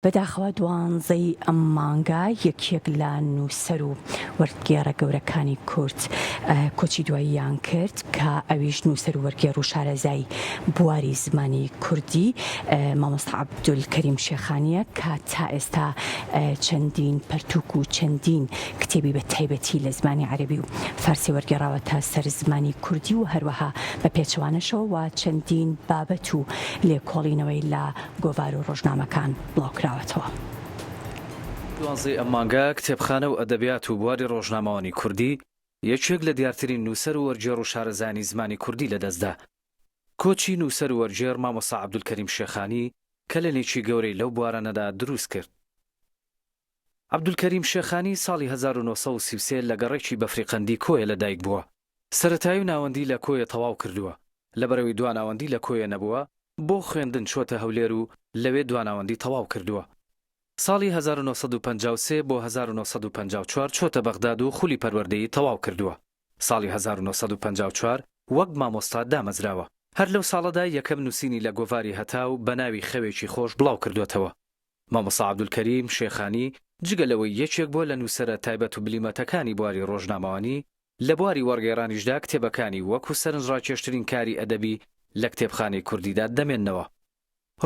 بەداخەوە دوانزەی ئەم مانگە یەکێک لە نووسەر و وەرگێڕە گەورەکانی کورد کۆچی دواییان کرد کە ئەویش نووسەر و وەرگێڕ و شارەزای بواری زمانی کوردی مامۆستا عەبدولکەریم شێخانییە کە تا ئێستا چەندین پەرتووک و چەندین کتێبی بە تایبەتی لە زمانی عەرەبی و فارسی وەرگێڕاوەتە سەر زمانی کوردی و هەروەها بە پێچەوانەشەوە و چەندین بابەت و لێکۆڵینەوەی لە گۆڤار و ڕۆژنامەکان بڵاوکراوەتەوە. دوانزەی ئەم مانگە کتێبخانە و ئەدەبیات و بواری ڕۆژنامەوانی کوردی یەکێک لە دیارترین نووسەر و وەرگێڕ و شارەزایانی زمانی کوردی لەدەستدا. کۆچی نووسەر و وەرگێڕ مامۆستا عەبدولکەریم شێخانی کەلێنێکی گەورەی لەو بوارانەدا دروست کرد. عەبدولکەریم شێخانی ساڵی 1933 لە گەڕەکی بەفریقەندی کۆیە لەدایک بووە. سەرەتایی و ناوەندی لە کۆیە تەواو کردووە. لەبەرئەوەی دواناوەندی لە کۆیە نەبووە، بۆ خوێندن چۆتە هەولێر و لەوێ دواناوەندی تەواو کردووە. ساڵی 1953 بۆ 1954 چۆتە بەغداد و خولی پەروەردەیی تەواو کردووە. ساڵی 1954 وەک مامۆستا دامەزراوە. هەر لەو ساڵەدا یەکەم نووسینی لە گۆڤاری هەتاو بە ناوی خەوێکی خۆش بڵاو کردووەتەوە. مامۆستا عەبدولکەریم شێخانی جگە لەوەی یەکێک بووە لە نووسەرە تایبەت و بلیمەتەکانی بواری ڕۆژنامەوانی، لە بواری وەڕگێڕانیشدا کتێبەکانی وەکو سەرنجڕاکێشترین کاری ئەدەبی لە کتێبخانەی کوردیدا دەمێننەوە.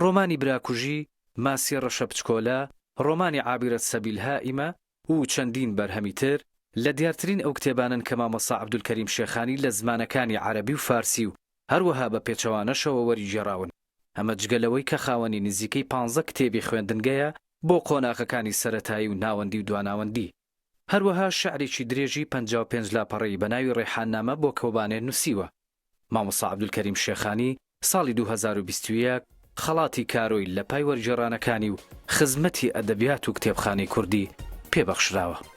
ڕۆمانی براکوژی، ماسیە ڕەشە بچکۆلە، ڕۆمانی عابرە سەبیل هائیمە و چەندین بەرهەمی تر، لە دیارترین ئەو کتێبانەن کە مامۆستا عەبدولکەریم شێخانی لە زمانەکانی عەرەبی و فارسی و هەروەها بە پێچەوانەشەوە وەریگێڕاون. ئەمە جگە لەوەی کە خاوەنی نزیکەی پانزە کتێبی خوێندنگەیە بۆ قۆناغەکانی سەرەتایی و ناوەندی و دواناوەندی. هەروەها شیعرێکی درێژی 55 لاپەڕەیی بە ناوی ڕێحاننامە بۆ کۆبانێ نووسیوە. مامۆستا عەبدولکەریم شێخانی ساڵی 2021 خەڵاتی کارۆی لە پای وەرگێڕانەکانی و خزمەتی ئەدەبیات و کتێبخانەی کوردی پێ بەخشراوە.